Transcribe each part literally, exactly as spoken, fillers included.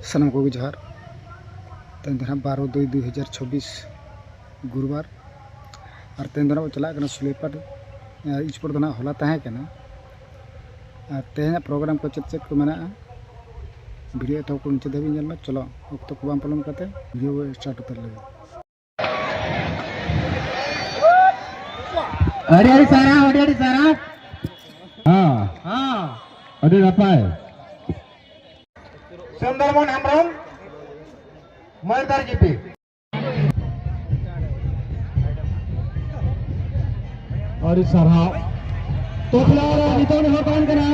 ᱥᱟᱱᱟᱢ ᱠᱚᱜᱮ ᱡᱚᱦᱟᱨ᱾ ᱛᱮᱦᱮᱧ ᱫᱚ ᱱᱟᱦᱟᱜ ᱵᱟᱨᱚ ᱫᱩᱭ ᱫᱩᱭ ᱦᱟᱡᱟᱨ ᱪᱷᱚᱵᱵᱤᱥ, ᱜᱩᱨᱩᱵᱟᱨ᱾ ᱟᱨ ᱛᱮᱦᱮᱧ ᱫᱚ ᱱᱟᱦᱟᱜ ᱵᱚ ᱪᱟᱞᱟᱜ ᱠᱟᱱᱟ ᱥᱩᱞᱟᱹᱭᱯᱟᱲ᱾ ᱟᱨ ᱥᱯᱳᱨᱴ ᱫᱚ ᱱᱟᱦᱟᱜ ᱦᱚᱞᱟ ᱛᱟᱦᱮᱸ ᱠᱟᱱᱟ᱾ ᱟᱨ ᱛᱮᱦᱮᱧᱟᱜ ᱯᱨᱳᱜᱨᱟᱢ ᱠᱚ ᱪᱮᱫ ᱪᱮᱫ ᱠᱚ ᱢᱮᱱᱟᱜᱼᱟ, ᱵᱷᱤᱰᱤᱭᱳ ᱮᱛᱚᱦᱚᱵ ᱠᱷᱚᱱ ᱢᱩᱪᱟᱹᱫ ᱫᱷᱟᱹᱵᱤᱡ ᱧᱮᱞ ᱢᱮ᱾ ᱪᱚᱞᱚ, ᱚᱠᱛᱚ ᱠᱚ ᱵᱟᱝ ᱯᱚᱞᱚᱢ ᱠᱟᱛᱮ ᱵᱷᱤᱰᱤᱭᱳ ᱵᱚ ᱥᱴᱟᱨᱴ ᱩᱛᱟᱹᱨ ᱞᱮᱜᱮ᱾ ᱟᱹᱰᱤ ᱟᱹᱰᱤ ᱥᱟᱨᱦᱟᱣ, ᱟᱹᱰᱤ ᱟᱹᱰᱤ ᱥᱟᱨᱦᱟᱣ᱾ ᱦᱮᱸ, ᱦᱮᱸ᱾ ᱟᱹᱰᱤ ᱱᱟᱯᱟᱭ᱾ ᱥᱩᱱᱫᱚᱨᱢᱳᱦᱱ ᱦᱮᱢᱵᱨᱚᱢ, ᱢᱟᱹᱨᱫᱟᱨ ᱡᱤᱯᱤ᱾ ᱟᱹᱰᱤ ᱥᱟᱨᱦᱟᱣ᱾ ᱛᱚᱠᱷᱞᱟ ᱨᱮ ᱱᱤᱛᱚᱜ ᱱᱮᱦᱚᱨ ᱛᱟᱦᱮᱱ ᱠᱟᱱᱟ᱾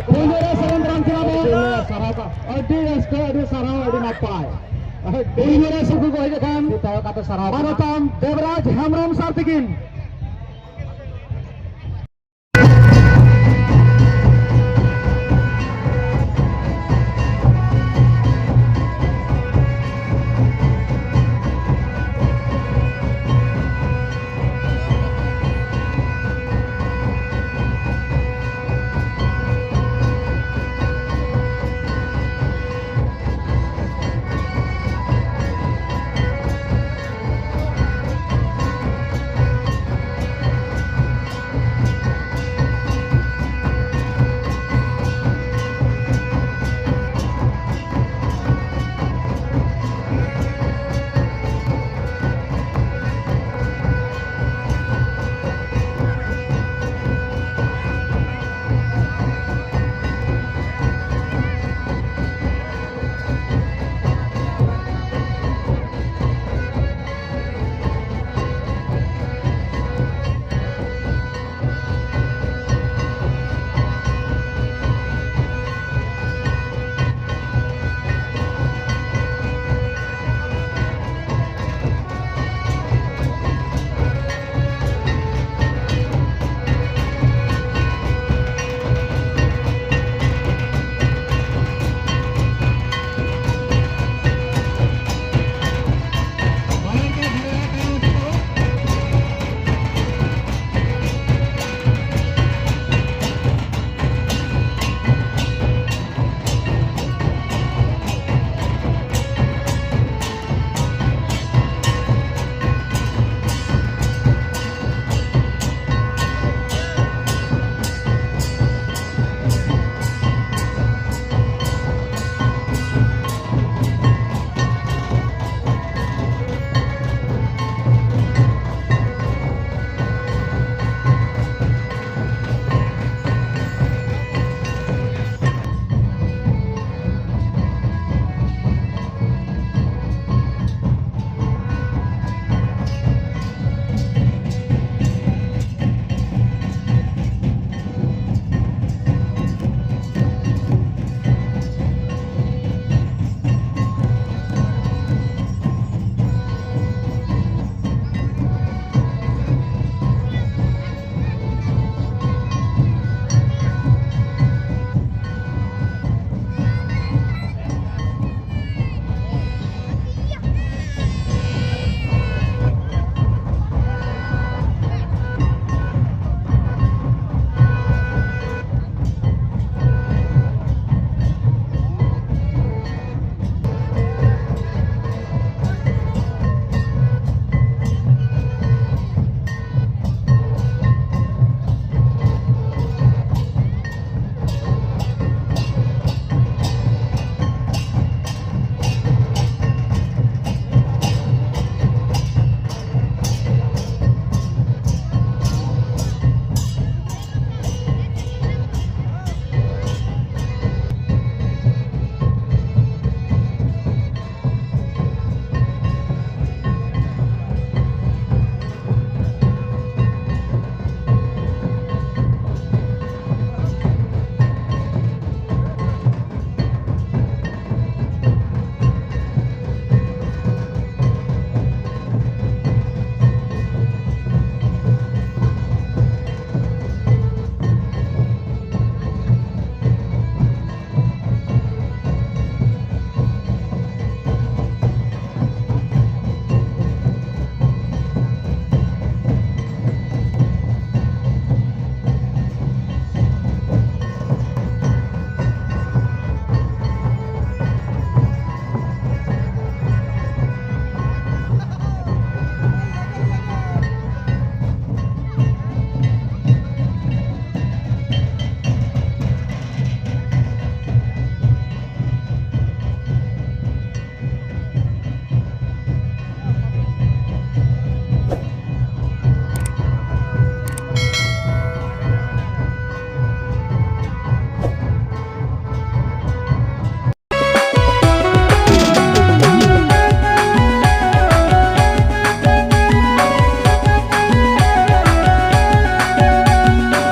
ᱯᱳᱭᱞᱳ ᱨᱮ ᱥᱟᱨᱮᱱ ᱫᱟᱨᱟᱢ ᱠᱮᱫᱟ ᱵᱚᱱ᱾ ᱥᱟᱨᱦᱟᱣ ᱠᱟ-, ᱟᱹᱰᱤ ᱨᱟᱹᱥᱠᱟᱹ, ᱟᱹᱰᱤ ᱥᱟᱨᱦᱟᱣ, ᱟᱹᱰᱤ ᱱᱟᱯᱟᱭ᱾ ᱯᱳᱭᱞᱳ ᱨᱮ ᱥᱩᱠᱩ ᱠᱚ ᱦᱮᱡ ᱟᱠᱟᱱ᱾ ᱟᱹᱰᱤ ᱛᱟᱭᱚᱢ ᱠᱟᱛᱮ ᱥᱟᱨᱦᱟᱣ ᱠᱟᱱᱟ᱾ ᱢᱟᱱᱚᱛᱟᱱ ᱫᱮᱵᱽᱨᱟᱡᱽ ᱦᱮᱢᱵᱨᱚᱢ ᱥᱟᱨ ᱛᱤᱠᱤᱱ᱾